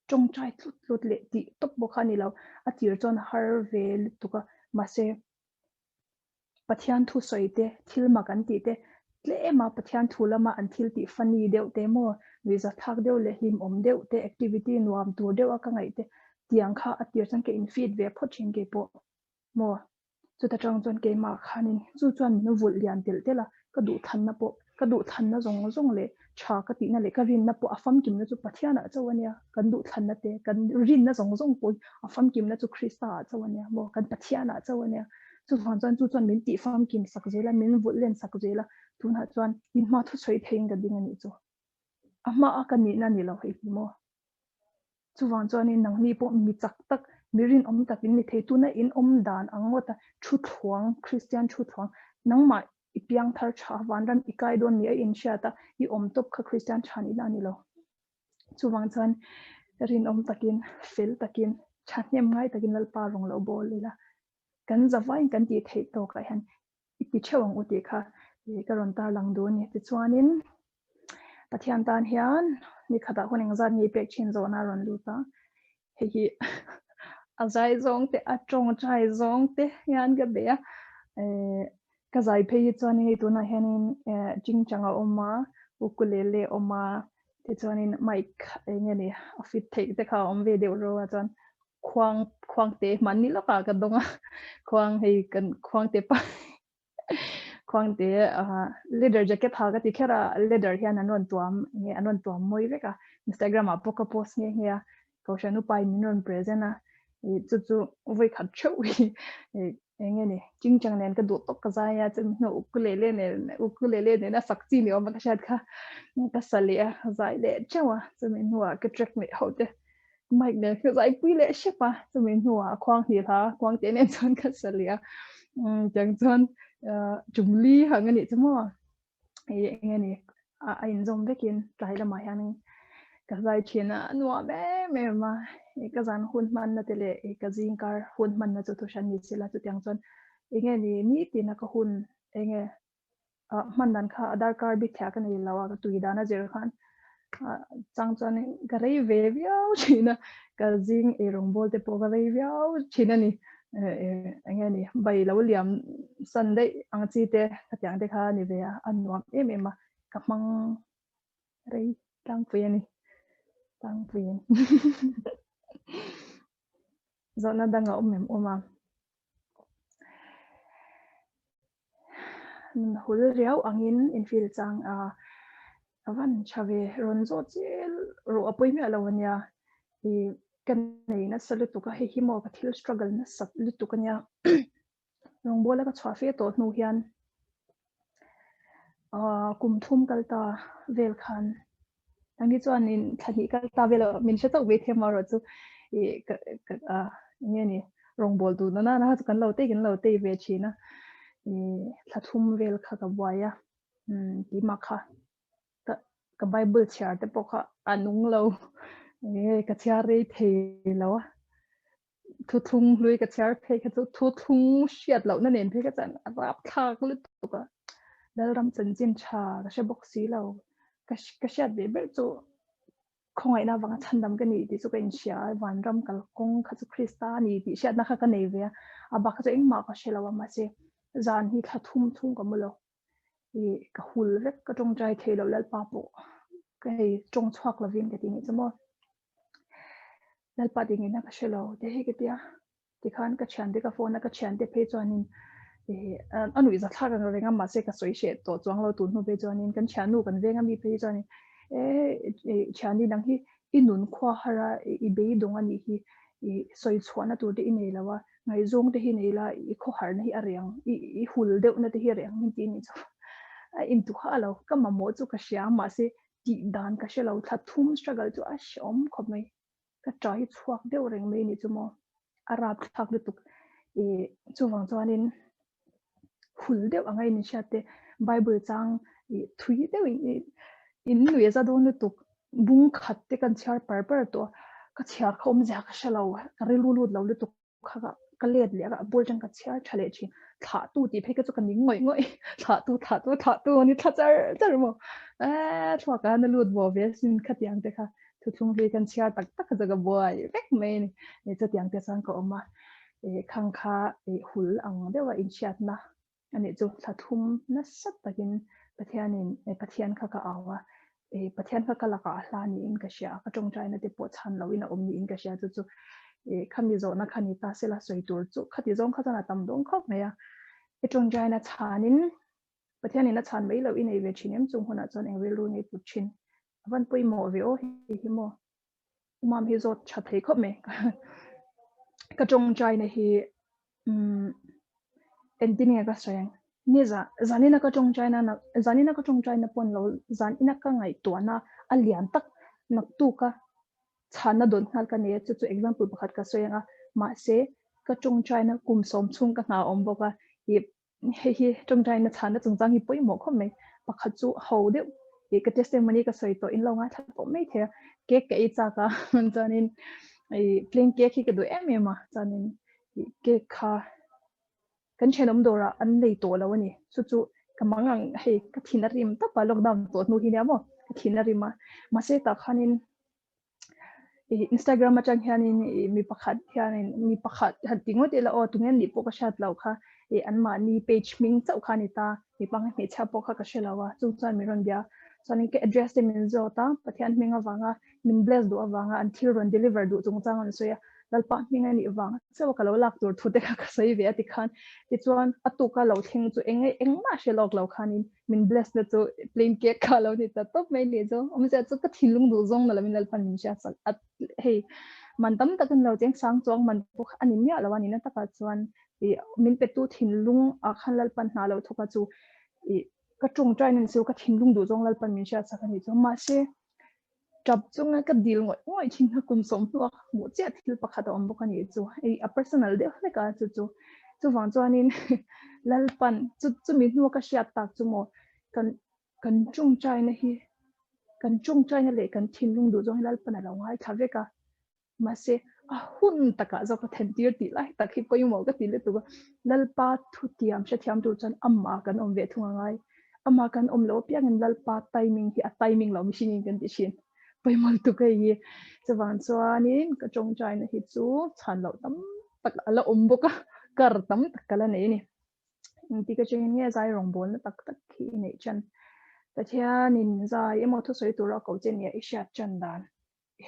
tawngtai tlut tlut leh tih tawp bawk kha a ni lo a tir chuan a har ve lutuk a mahse Pathian thu sawi te thil mak an tih te tlem a Pathian thu lama an thil tih funny deuh te maw nuihza thlak deuh leh hlimawm deuh te activity nuam tur deuh a ka ngaih te tiang kha a tir chuan ka in feed ve phawt thin keipawh maw chuta tang chuan keimah khanin chu chuan min vulh lian telh telh a ka duhthanna pawh ka duhthanna zawng zawng leh tha ka tihna leh ka rinna pawh a famkimna chu Pathianah chauh a nia kan duhthanna te kan rinna zawng zawng pawh a famkimna chu Krista ah chauh a nia maw kan Pathianah chauh a nia chuvang chuan chu chuan min tih famkim sak zel a min vulh len sak zel a tunah chuan in hma thusawi theiin ka ding a nih chu a hma a ka nihna ni lo hei hi maw. Chuvang chuanin nangni pawh mi chak tak, mi rinawm tak in ni thei. Tuna in awm dan ang ngawt a, thutthluang, Kristian thutthluang, nangmah i piang thar tha, vanram i kai dawn ni a inhriat a, i awm tawp kha Kristian tha nihna a ni lo. Chuvang chuan rinawm takin, fel takin, thahnem ngai takin Lalpa rawn lo bawl ila, kan zavaiin kan tih theih tawkah hian i ti theuh ang u tih kha ka rawn tarlang duh a ni. Tichuanin Pathian tan hian ni khatah hun engzat nge i pek thin zawhna a rawn lut a, hei hi a zai zawng te a tawngtai zawng te hian ka bei a, ka zai phei hi chuan hei tunah hianin chingchang a awm a, ukulele a awm a, tichuanin mic eng nge ni a fit theih te kha a awm ve deuh ro a chuan khuang khuang te hmanni lawkah ka dawng a khuang hei kan khuang te pa khuang te leather jacket ha ka ti kher a leather hian an rawn tuam nge an rawn tuam mawi vek a Instagram ah pawh ka post nghe nghe a kohhran upa in min rawn present a chu chu vawi khat theuh hi eng nge ni chingchang nen ka duh tawk ka zai a chumi hnu ukulele nen ukulele nen a sak chi ni awm a ka hriat kha ka sa leh a zai leh teuh a chumi hnuah ka track leh ho te mic nen ka zai pui leh hrep a chumi hnuah khuang hnih hla khuang te nen chuan ka sa leh a tiang chuan chumli hang a nih chu maw eng nge ni a inzawm vekin tlai lamah hian ka zai thin a a nuam em em a ka zan hun hmanna te leh ka zingkar hun hmanna chu thuhran ni sela chutiang chuan eng nge ni nitin a ka hun eng nge hman dan kha a darkar bik thei a ka nei lo a ka tui dan a zir khan chang chuan ka rei ve viau thin a ka zing eirawngbawl te pawh ka rei viau thin a ni. Eng nge ni bai lo liam san daih ang chi te khatiang te kha a ni ve a a nuam em em a ka hmang rei tlangpui a ni tlangpuiin zawhna dang a awm em awm a hul riau angin infield chang a a van tha ve rawn zawh chial rawh a pawi miah lo ania i ka nei nasa lutuk a hei hi maw ka thil struggle nasat lutuk ania rawngbawla ka chhuah fe tawh hnu hian ah kum thum kal ta vel khan Nangni chuanin thla hnih kal ta vel a min hre chauh mai thiam erawh chu ih ka ka a eng nge ni rawngbâwl duh na nana chu kan lo tei kan lo tei ve thin a ih thla thum vel kha ka buai a umm keimah kha ka ka bible chhiar te pawh kha a nung lo eng nge ka chhiar rei thei lo a. Thuthlung hlui ka chhiar phei kha chu thuthlung hriat lohna nen phei kha chuan a rapthlak lutuk a, Lalram chanchin tha ka hre bawk si lo, ka ka hriat ve ber chu khawngaihna avanga chhandam ka ni tih chu ka inhria a, vanram kalkawng kha chu Krista a ni tih hriatna kha ka nei ve a, a bak kha chu engmah ka hre lo a mahse zan hi thla thum chhung ka mu lo, ih ka hul vek ka tawngtai thei lo Lalpa pawh ka hei tawng chhuak lovin ka ti nih chu maw. Lalpa tih ngei na ka hre lo te hi ka tia tikhan ka thiante ka phone a ka thiante phei chuanin ih a nuih za thlak ang reng a mahse ka sawi hreh tawh chuang lo tun hnu phei chuanin kan thiannu kan veng ami phei chuanin E thiani nang hi i nun khua har a, i beidawng a nih hi, i sawi chhuahna tur te i nei lo a, ngaihzawng te hi nei la, i khawharna hi a reng, i hul deuhna te hi a reng min ti a nih chu. A intuha lo, ka mamawh chu ka hria, mahse tih dan ka hre lo, thla thum struggle chu a hrehawm khawp mai. Ka ṭa hi chhuak deuh reng mai a nih chu maw, a rapthlak lutuk. I chuvang chuanin hul deuh anga in inhriat te Bible chang i thui deuh in in nuih a za dawn lutuk bung khat te kan chhiar par par tawh a, ka chhiar kha awmzia ka hre lo, ka rilru lut lo lutuk kha ka ka let leh a ball atang ka chhiar tha leh thin thlah tu tih phei kha chu ka ning ngawih ngawih thlah tu thlah tu thlah tu ani thla char char maw eh thluak ah na lut maw ve sin khatiang te kha thuthlung hlui kan chhiar tak tak kha chu ka buai vek mai a ni chutiang te chuan ka awm a eh khang kha eh hul ang deuha inhriatna a nih chu thla thum nasa takin Pathianin eh Pathian kha ka au a eh Pathian kha ka lakah a hla niin ka hria a ka tawngtaina te pawh chhan loin a awm niin ka hria chu chu eh khami zawhna kha ni ta sela sawi tur chu khati zawng kha chuan a tam dawn khawp mai a i tawngtaina chhanin Pathianin a chhan mai loh i nei ve thin em chung hunah chuan eng rilru nei put thin a van pawimawh ve aw hei hi maw Umam hi zawt tha thei khawp mai ka tawngtaina hi umm engtin nge ka sawi ang ni za zanina ka tawngtaina na zanina ka tawngtaina pawn lo zanina ka ngaihtuahna a lian tak naktuka chhanna dawn nghal ka nei a chu chu example pakhat ka sawi ang a mahse ka tawngtaina kum sawm chhung ka hna awm bawk a ih Hei hi tawngtaina chhanna chungchang hi pawimawh khawp mai. Pakhat chu ho deuh ih ka testimony ka sawi tawh in lo ngaithla tawh mai thei a, cake ka ei chak a chuanin ih plain cake hi ka duh em em a chuanin ih cake kha kan thenawm dawrah an nei tawh lo a ni. Chu chu ka mang ang hei ka thin a rim tawp a lockdown tawh hnu hi nia maw ka thin a rim a mahse tah khanin Instagram atang hianin mi pakhat hianin mi pakhat han ti ngawt ila aw tunge nih pawh ka hriat loh kha ih anmahni page hming chauh kha a ni ta mipa nge hmeichhia pawh kha ka hre lo a chung chuan min rawn bia chuanin ka address te min zawt a Pathian hming avanga min bless duh avanga an thil rawn deliver duh chungchang an sawi a Lalpa hming a nih vang chauh a ka lo lak tur thu te kha ka sawi ve a tikhan tichuan a tuka lo thleng chu eng engmah hre lawk lo khanin min bless na chu plain cake kha lo ni ta tawp mai ni chu awmzia chu ka thinlung duh zawng na lo in Lalpan min hriat sak a hei man tam tak in lo cheng sang chuang man pawh a ni miah lo a ni na takah chuan i min pe tu thinlung ah khan Lalpan hna lo thawk a chu i ka tawngtai na ni chu ka thinlung duh zawng Lalpan min hriat sak a ni chu mahse Tap chunga ka dil ngawih ngawih thin kha kum sawm hnuah ka hmuh chiah thil pakhat a awm bawk a ni chu hei a personal deuh hlek a chu chu chuvang chuanin Lalpan chu chumi hnua ka hriat tak chu maw kan kan tawngtaina hi kan tawngtaina leh kan thinlung duh zawng hi Lalpan a lo ngaithla vek a. Mahse, a hun takah zawk a thentir tih lai tak hi pawimawh ka ti lutuk a. Lalpa thutiam hrethiam tur chuan amah kan awm ve thung a ngai. Amah kan awm loh apiangin Lalpa timing hi a timing lo mihringin kan ti thin. Pawimawh lutuk hei hi. Chuvang chuanin ka tawngtaina hi chu chhan loh tam tak a la awm bawk a, kar tam tak ka la nei a ni. Engtik atangin nge zai rawngbawlna tak tak hi i neih chan? Pathianin zai emaw thusawi tura a ko che nia i hriat chan dan.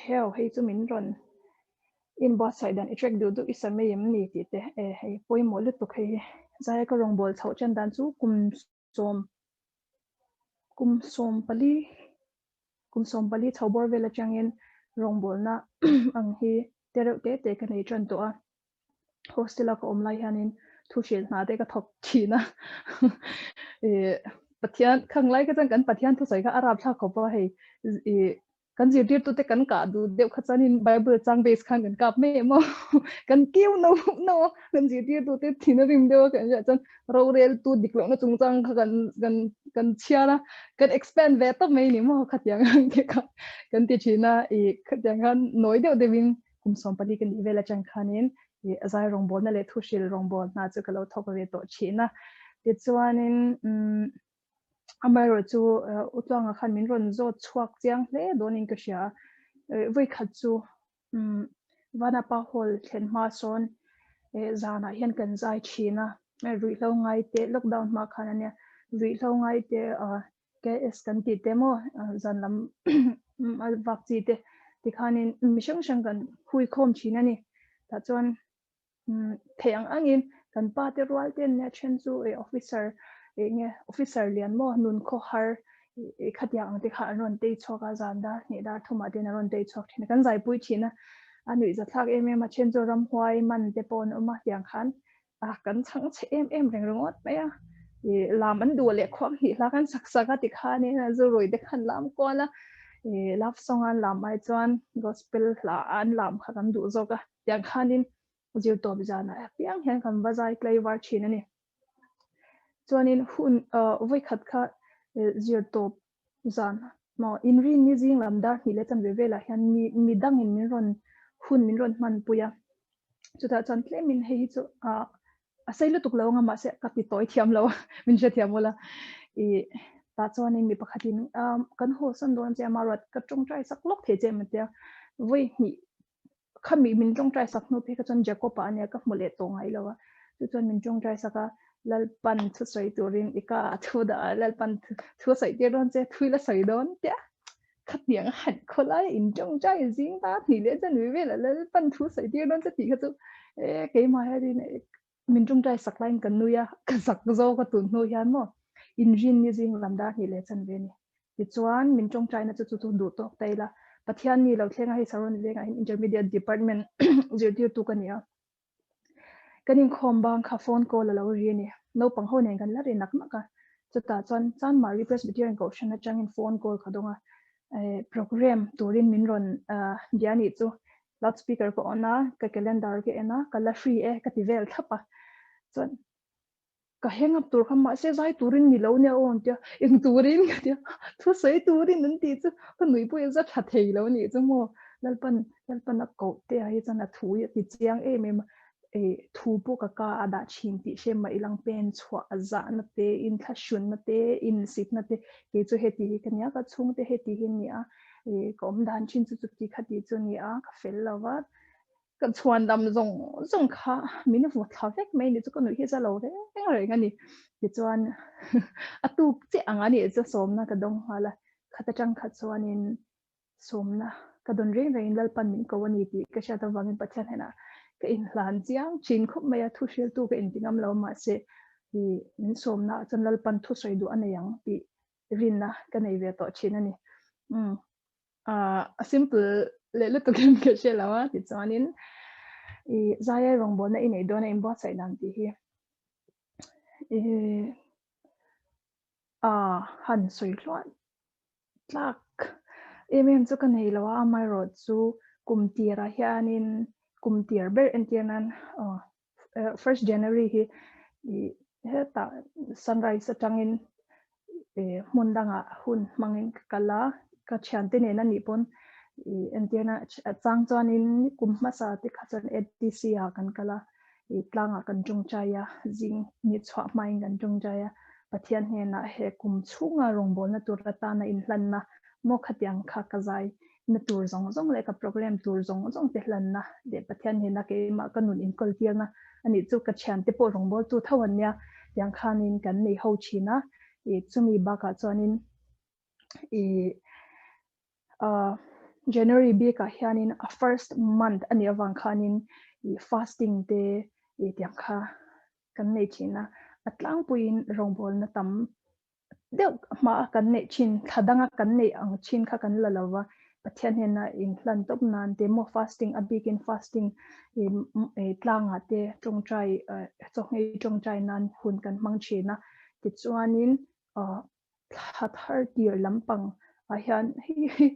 Heo hei chu min rawn inbuatsaih dan i track duh duh i sa mai em ni tih te e hei pawimawh lutuk hei hi zaia ka rawngbâwl chhoh ṭan dan chu kum sawm kum sawm pali kum sawm pali chho bawr vel aṭangin rawngbâwlna ang hi te reuh te te ka nei ṭan tawh a. Hostel a ka awm lai hianin thu hrilh hna te ka thawk thin a eh Pathian khang lai kha chuan kan Pathian thusawi kha a rapthlak khawp a hei ih kan zirtirtu te kan kah duh deuh kha chuanin Bible chang base khan kan kap mai em aw kan kiu no no a kan zirtirtu te thin a rim deuh a kan hriat chuan roreltu dik lohna chungchang kha kan kan kan chhiar a kan expand ve tawp mai ni maw khatiang ang te kha kan ti thin a ih khatiang khan nawi deuh deuhin Kum 14 ka nih vel atang khanin ih zai rawngbawlna leh thuhril rawngbawl hna chu ka lo thawk ve tawh thin a. Tichuanin umm amaherawh chu Utluanga khan min rawn zawt chhuak chiang hle dawnin ka hria a. Vawikhat chu umm Vanapa Hall thlen hma sawn eh zanah hian kan zai thin a. Ruihhlo ngai te lockdown hma khan ania ruihhlo ngai te ah KS kan tih te maw zan lam a vak chi te tikhanin mi hrang hrang kan hui khawm thin a ni. Tah chuan theih ang angin kan pa te rual te nia then chu officer eng nge officer lian maw nun khaw har Khatiang ang te kha an rawn tei chhuak a, zan dar hnih dar thumah ten an rawn tei chhuak thin a, kan zaipui thin a, a nuih zathlak em em a, then chu ramhuai man te pawh an awm a, tiang khan a kan chhang chhe em em reng ringawt mai a, ih lam an duh leh khuang hnih hla kan sak sak a tikhanin a zu rui te khan lam kual a, ih love song an lam ai chuan gospel hla an lam kha kan duh zawk a, tiang khanin zirtawp zanah apiang hian kan va zai tlaivar thin a ni. Chuanin hun vawikhat kha zirtawp zan maw inrin ni zing lam dar hnih leh chanve velah hian mi mi dangin min rawn hun min rawn hmanpui a, chutah chuan tlemin hei hi chu a sei lutuk lo anga mahse ka ti tawi thiam lo a min hrethiam ula ih tah chuanin mi pakhatin kan haw sawn dawn che a maruat ka tawngtai sak lawk thei che em tia vawi hnih Khami min tawngtai sak hnu phei kha chuan Jacob-a a nia ka hmu leh tawh ngai lo a, chu chuan min tawngtai sak a, Lalpan thu sawi turin i ka ah thu dah a, Lalpan thu a sawi tir dawn che, thui la sawi dawn tia khatiang a han khaw lai a in tawngtai zing ta hnih leh chuan ui velah Lalpan thu sawi tir dawn che tih kha chu e keimah hianin min tawngtai sak laiin ka nui a, ka zak zawk a tun hnu hian maw inrin ni zing lam dar hnih leh chanve a ni. Tichuan, min tawngtaina chu chu chu duh tawk ta ila, Pathian ni lo thlenga hei Saron vengah hian Intermediate Department zirtirtu ka ni a. Kan inkhawm bang kha phone call a lo ri a ni. Naupang ho nen kan la ri nak nak a. Chutah chuan Chanmari Presbyterian Kohhran atangin phone call ka dawng a, program turin min rawn bia nih chu. Loudspeaker ka on a, ka calendar ka en a, ka la hri e ka ti vel thlap a. Chuan Ka heng up tur kha mahse zai turin ni lo nia aw an tia, eng turin ka tia, thusawi turin an tih chu ka nuih pawh i za tha thei lo nih chu maw, Lalpan Lalpan a koh te ah hi chuan a thu hi a ti chiang em em a, eh thu pawh ka ka a dah thin tih hre mah ilang pen chhuah a zahna te, inthlahrunna te, insitna te, kei chu heti hi ka nia ka chhungte heti hi a ni a, eh ka awm dan thin chu chuti khati chu a ni a, ka fel lo va. Ka chhuan dam zawng zawng kha min vaw thla vek mai ni chu ka nuih hi za lo reng reng a ni. Tichuan a tuk chiah ang a nih chu sawmna ka dawng nghal a, khat atang kha chuanin sawmna ka dawn reng rengin Lalpan min ko a ni tih ka hriat avangin Pathian hnenah ka inhlan chiang thin khawp mai a, thu hriltu ka inti ngam lo mahse ih min sawmna ah chuan Lalpan thu sawi duh a nei ang tih rinna ka nei ve tawh thin a ni. Umm. a simple leh lutuk in ka hre lo a tichuanin i zaia rawngbawlna i neih dawn a inbuatsaih dan tih hi i a han sawi hluah tlak em em chu ka nei lo a amaherawh chu kum tirah hianin kum tir ber entir nan aw first January hi i hetah sunrise atangin hmun dangah hun hmangin ka kal a, ka thiante nen a nih pawn i entirna chang chuanin kum hmasa te kha chuan ATC ah kan kal a, i tlangah kan tawngtai a, zing ni chhuah hmain kan tawngtai a, Pathian hnenah he kum chhunga rawngbawlna tur atana inhlanna maw khatiang kha ka zai na tur zawng zawng leh ka program tur zawng zawng te hlanna leh Pathian hnena keimah ka nun inkawl tirna a nih chu ka thiante pawh rawngbawltu tho an nia tiang khanin kan nei ho thin a, ih chumi bakah chuanin ih ah January bikah hianin a first month a nih avang khanin ih fasting te ih tiang kha kan nei thin a, a tlangpuiin rawngbawlna tam deuh hma a kan neih thin, thla danga kan neih ang thin kha kan la lo va, Pathian hnena inhlan tawp nan te maw fasting a bikin fasting tlangah te tawngtai chawhngei tawngtai nan hun kan hmang thin a, tichuanin thla thar tir lampang ah hian hei hi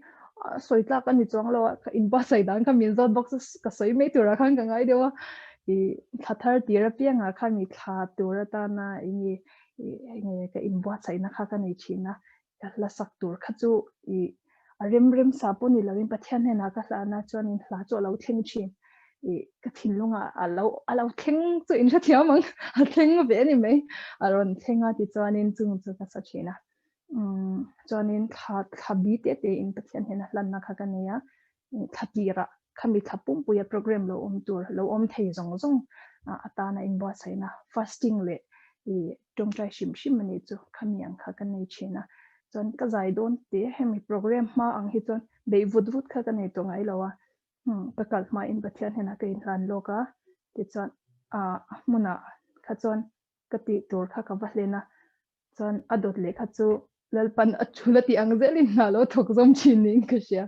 sawi tlak a ni chuang lo a, ka inbuatsaih dan kha min zawt bawk chu ka sawi mai turah khan ka ngai deuh a, ih thla thar tir apiangah khan mi thla tur atana eng nge eng nge ka inbuatsaihna kha ka nei thin a, ka hla sak tur kha chu ih a rem rem sa pawh ni lovin Pathian hnenah ka hlana chuanin hla chu a lo thleng thin ih ka thinlungah a lo a lo thleng chu in hrethiam ang a thleng ve a ni mai a rawn thleng a tichuanin chung chu ka sa thin a umm chuanin thla thla bi te te in Pathian hnena hlanna kha ka nei a thla tirah khami thla pumpuia program lo awm tur lo awm thei zawng zawng atana inbuatsaihna fasting leh ih tawngtai hrim hrim a nih chu khami ang kha ka nei thin a chuan ka zai dawn te hemi program hma ang hi chuan beih vut vut kha ka nei tawh ngai lo a ka kal hmain Pathian hnenah ka inhlan lawk a tichuan a hmunah kha chuan ka tih tur kha ka va hlen a chuan a dawt leh kha chu. Lalpan a thul a tih ang zelin hna lo thawk zawm thin niin ka hria.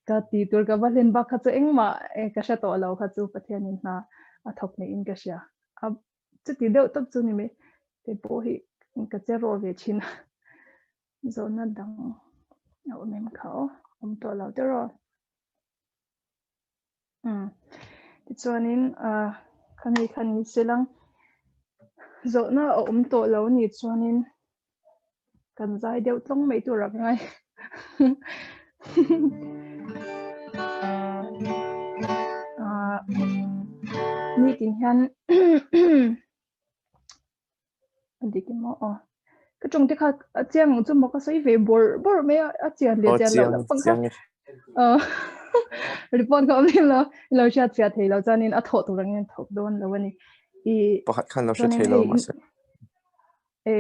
Ka ti tur ka va hlen bak kha chu engmah ka hre tawh lo kha chu Pathianin hna a thawk niin ka hria. A chuti deuh tawp chu ni mai. Kei pawh hi ka che rawh ve thin a. Zawhna dang a awm em kha aw, awm tawh lo tiraw? Umm tichuanin ah khami kha ni se lang zawhna a awm tawh lo ni chuanin kan zai deuh tlawng mai tur a ngai ah nitin hian A dik emaw aw. Ka tawng te kha a chiang ang chu maw ka sawi ve bawrh bawrh mai a, a chian leh chian loh lampang kha. Aw report kha awm lo lo hriat fiah thei lo chuanin a thawh tur angin a thawk dawn lo a ni. I Pakhat khan lo hre thei lo mahse. E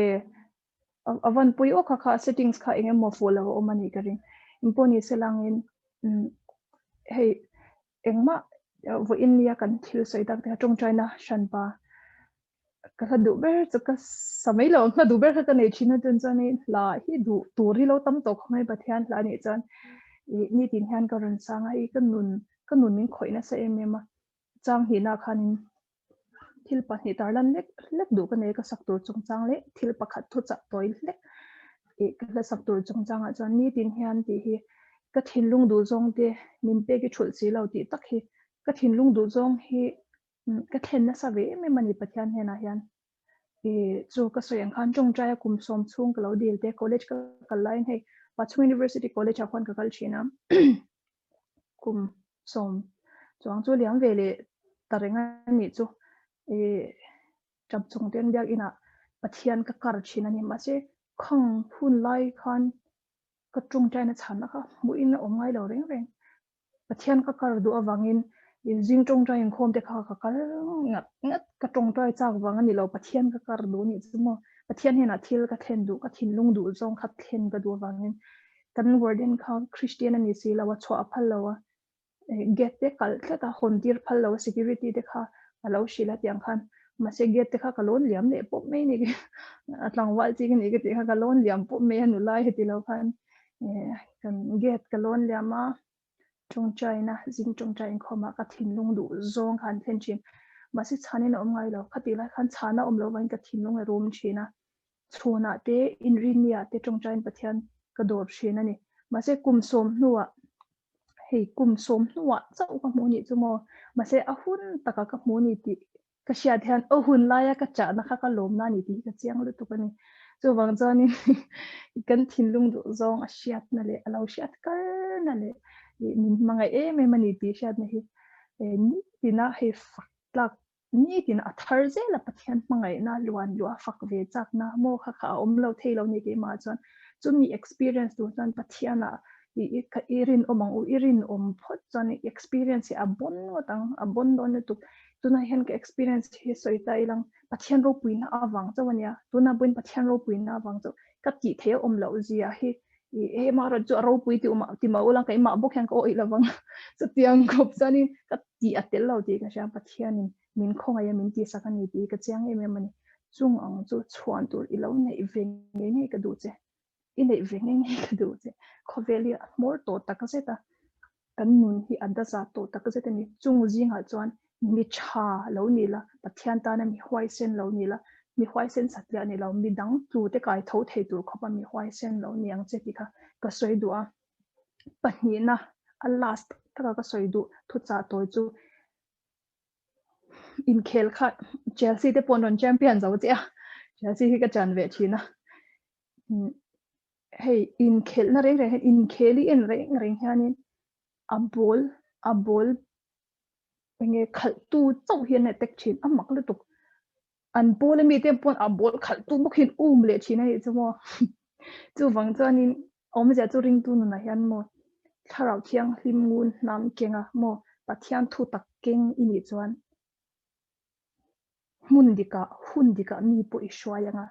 a van pui aw kha kha settings kha eng emaw fuh lo a awm a nih ka ring. Engpawh ni se langin hei engmah vawiin nia kan thil sawi tak te kha tawngtaina hranpa ka hla duh ber chu ka sa mai lo hla duh ber kha ka nei thin a chun chuan in hla hi duh tur hi lo tam tawh khawp mai Pathian hla anih chuan ih nitin hian ka rawn sang a hei ka nun ka nun min khawih nasa em em a chang hnihna khanin thil pahnih tar lan lek lek duh ka nei ka sak tur chungchang leh thil pakhat thu chah tawi hlek ih ka hla sak tur chungchangah chuan nitin hian tih hi ka thinlung duh zawng te min pek i thulh si lo tih tak hi ka thinlung duh zawng hi ka thlen nasa ve em em a ni Pathian hnenah hian i chu ka sawi ang khan tawngtai a kum sawm chhung ka lo dil te college ka kal laiin hei Pachhung University College ah khuan ka kal thin a kum sawm chuang chu liam ve leh ta reng a nih chu i tap chung ten biakinah Pathian ka kar thin a ni mahse khang hun lai khan ka tawngtaina chhanna kha hmuhin a awm ngai lo reng reng. Pathian ka kar duh avangin zing tawngtai inkhawm te kha ka kal ngat ngat ka tawngtai chak vang a ni lo Pathian ka kar duh anih chu maw Pathian hnenah thil ka thlen duh ka thinlung duh zawng kha thlen ka duh avangin kan warden kha Christian a ni si lo a chhuah a phal lo a gate te kalh tlat a hawn tir phal lo a security te kha a lo hrilh a tiang khan mahse gate te kha ka lawn liam leh pawp mai a ni a tlangval chi ka ni ka tih kha ka lawn liam pawp mai a nula heti lo khan kan gate ka lawn liam a tawngtaina zing tawngtai inkhawmah ka thinlung duh zawng kha an thlen thin mahse chhanin a awm ngai lo khatih lai khan chhana awm loh vangin ka thinlung a rum thin a chhunah te inrinniah te tawngtaiin Pathian ka dawr thin a ni mahse kum sawm hnuah hei kum sawm hnuah chauh ka hmuh nih chu maw mahse a hun taka ka hmuh ni tih ka hriat hian a hun laia ka chahna kha ka lawmna a ni tih hi ka chiang lutuk a ni. Chuvang chuanin kan thinlung duh zawng a hriatna leh a lo hriat karna leh min hmangaih em em a ni tih hriatna hi nitina hei fak tlak nitin a thar zel a Pathian hmangaihna luan luah fak ve chakna maw kha kha a awm lo thei lo ni keimah chuan chumi experience tur chuan Pathianah i rinawm ang u i rinawm phawt chuan i experience hi a bon ngawt ang a bon dawn lutuk tunah hian ka experience hi sawi ta ilang Pathian ropuina avang chauh ania tunah pawhin Pathian ropuina avang chauh ka tih theih a awm loh zia hi i hema rawt chu a ropui ti uma ti mah ula keimah bawk hian ka awih lovang chutiang khawp chuanin ka tih a tel lo tih ka hria Pathianin min khawngaih a min tihsak a ni tih ka chiang em em a ni chung ang chu chhuan tur i lo neih ve ngei ngei ka duh che i neih ve ngei ngei ka duh che khawvel hi a hmawr tawh tak zet a kan nun hi a daza tawh tak zet a ni chung zingah chuan mi tha lo ni la Pathian tana mi huaisen lo ni la mi huaisen satliah ni lo mi dang tlu te kai tho thei tur khawp a mi huaisen lo ni ang che tih kha ka sawi duh a pahnihna a last taka ka sawi duh thuchah tawi chu inkhel kha Chelsea te pawh an rawn champion zo che a Chelsea hi ka chan ve thin a hei inkhelhna reng reng hian inkhel i en reng reng hianin a ball a ball enge khalh tu chauh hian a attack thin a mak lutuk an ball ami te pawn a ball khalh tu bawk hian um leh thin a nih chu maw chuvang chuanin awmzia chu ringtu nunah hian maw thlarau thianghlim ngun hnam kenga maw Pathian thu tak keng i nih chuan hmun dikah hun dikah mi pawh i hruai anga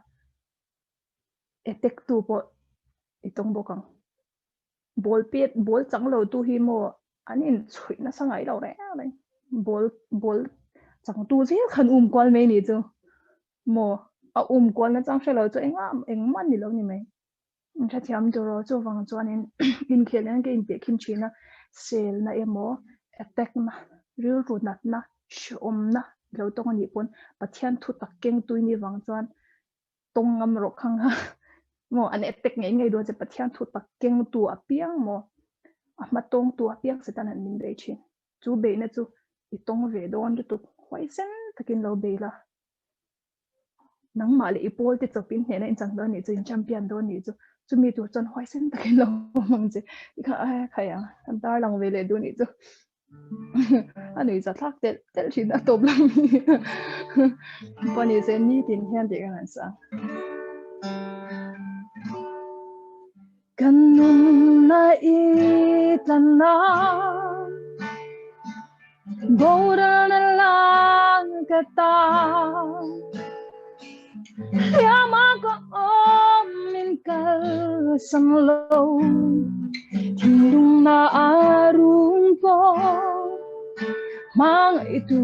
attack tu pawh i tawng bawk ang. Ball pet ball chang lo tu hi maw an in chhuih nasa ngai lo reng reng. Ball ball chang tu zel khan um kual mai ni chu maw a um kual na chang hre lo chu engah engmah ni lo ni mai. In hrethiam tur aw, chuvang chuanin inkhel hian ka intehkhin thin a, selna emaw attack na, rilru natna, hrehawmna lo tawng anih pawn Pathian thu tak keng tui ni vang chuan tawng ngam rawh khang a maw an attack ngei ngei dawn che Pathian thu tak keng tu apiang maw a hma tawng tu apiang Satan an min bei thin. Chu beihna chu i tawng ve dawn lutuk huaisen takin lo bei la. Nangmah leh i pawl te chawpin hnehna in chang dawn nih chu, in champion dawn nih chu, chumi tur chuan huaisen takin lo awm ang che. I kha ai khai ang, kan tar lang ve leh duh nih chu. A nui za thlak telh telh thin a tawp lam hi. Pawh ni se nitin hian tih ka han sa. Kan nunna i tlanna Boralna lang ka ta Hliama ka awm min kalsan lo Thinlung na a rum pawh Hmangaihtu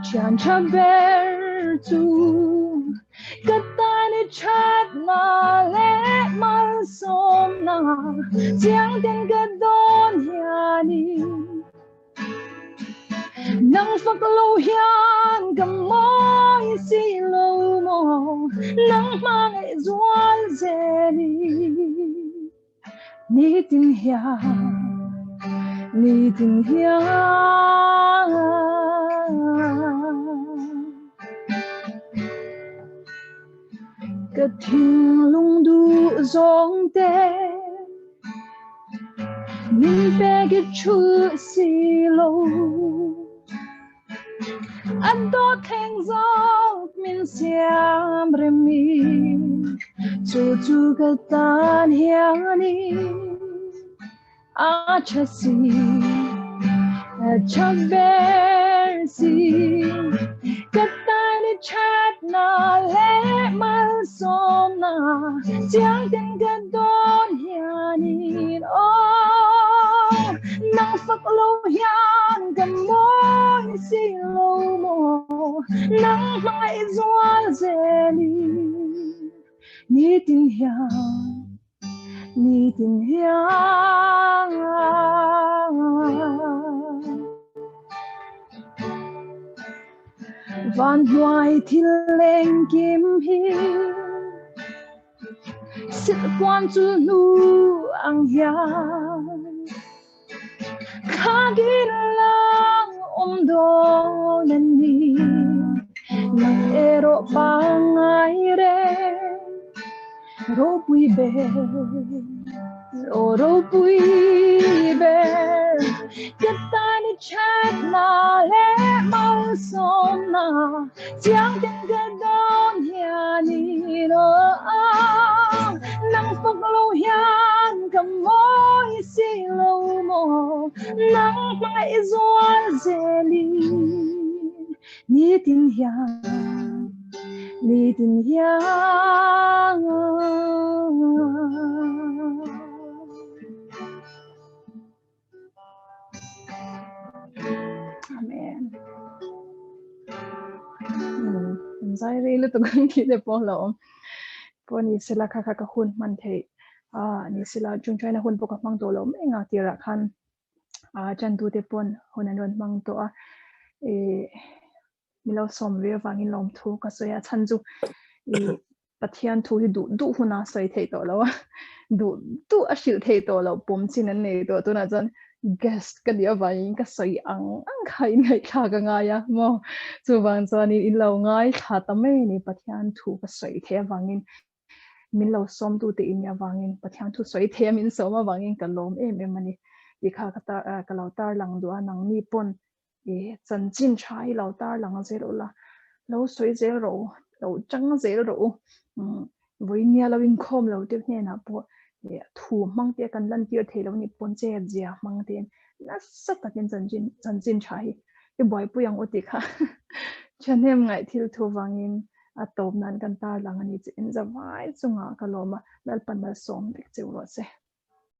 Thian tha ber chu ka tan i thatna leh malsawmna chiang ten ka dawn hianin nang fak lo hian ka mawi si lo maw nang hmangaih zual zelin Nitin hian, nitin hian. Ka thinlung duh zawng te min pek i thu si lo. A dawt thleng zawk min siam rem i chu chu ka tan hianin a tha si, a tha ber si. Ka tan i thatna leh malsawmna chiang ten ka dawn hianin aw nang fak lo hian ka mawi si lo maw nang hmangaih zual zelin nitin hian nitin hian van hnuai thil engkim hi Silhpuan chu hnu ang hian Thlagin lang awm dawn a ni Nang erawh pangngai reng Ropui ber, aw ropui ber Ka tan i thatna leh malsawmna Chiang ten ka dawn hianin aw Nang fak lo hian ka mawi si lo maw Nang hmangaih zual zelin Nitin hian, nitin hian. Amen. An zai rei lutuk ang tih te pawh lo awm. Pawh ni sela kha kha ka hun hman theih a ni sela chung chuan a hun pawh ka hmang tawh lo mai nga tirah khan a chantu te pawn hun an rawn hmang tawh a eh mi lo sawm ve avangin lawmthu ka sawi a chhan chu i Pathian thu hi duh duh huna sawi theih tawh lo a duh duh a hrilh theih tawh lo pawm chin an nei tawh tunah chuan guest ka nih avangin ka sawi ang ang kha in ngaihthlak a ngai a maw chuvang chuanin in lo ngaithla ta mai a ni Pathian thu ka sawi theih avangin min lo sawmtu te in nih avangin Pathian thu sawi theih a min sawm avangin ka lawm em em a ni tih kha ka tar ka lo tarlang duh a nangni pawn I chanchin tha hi lo tarlang zel ula, lo sawi zel rawh u, lo chang zel rawh u. Vawinia lo inkhawm lo te hnenah pawh thu hmang te kan lantir thei lo nih pawn chet zia hmang tein nasa takin chanchin chanchin tha hi i buaipui ang u tih kha thahnem ngaih thil thu vangin a tawp nan kan tarlang a ni chu in zavai chungah ka lawm a, Lalpan malsawm vek cheu rawh se.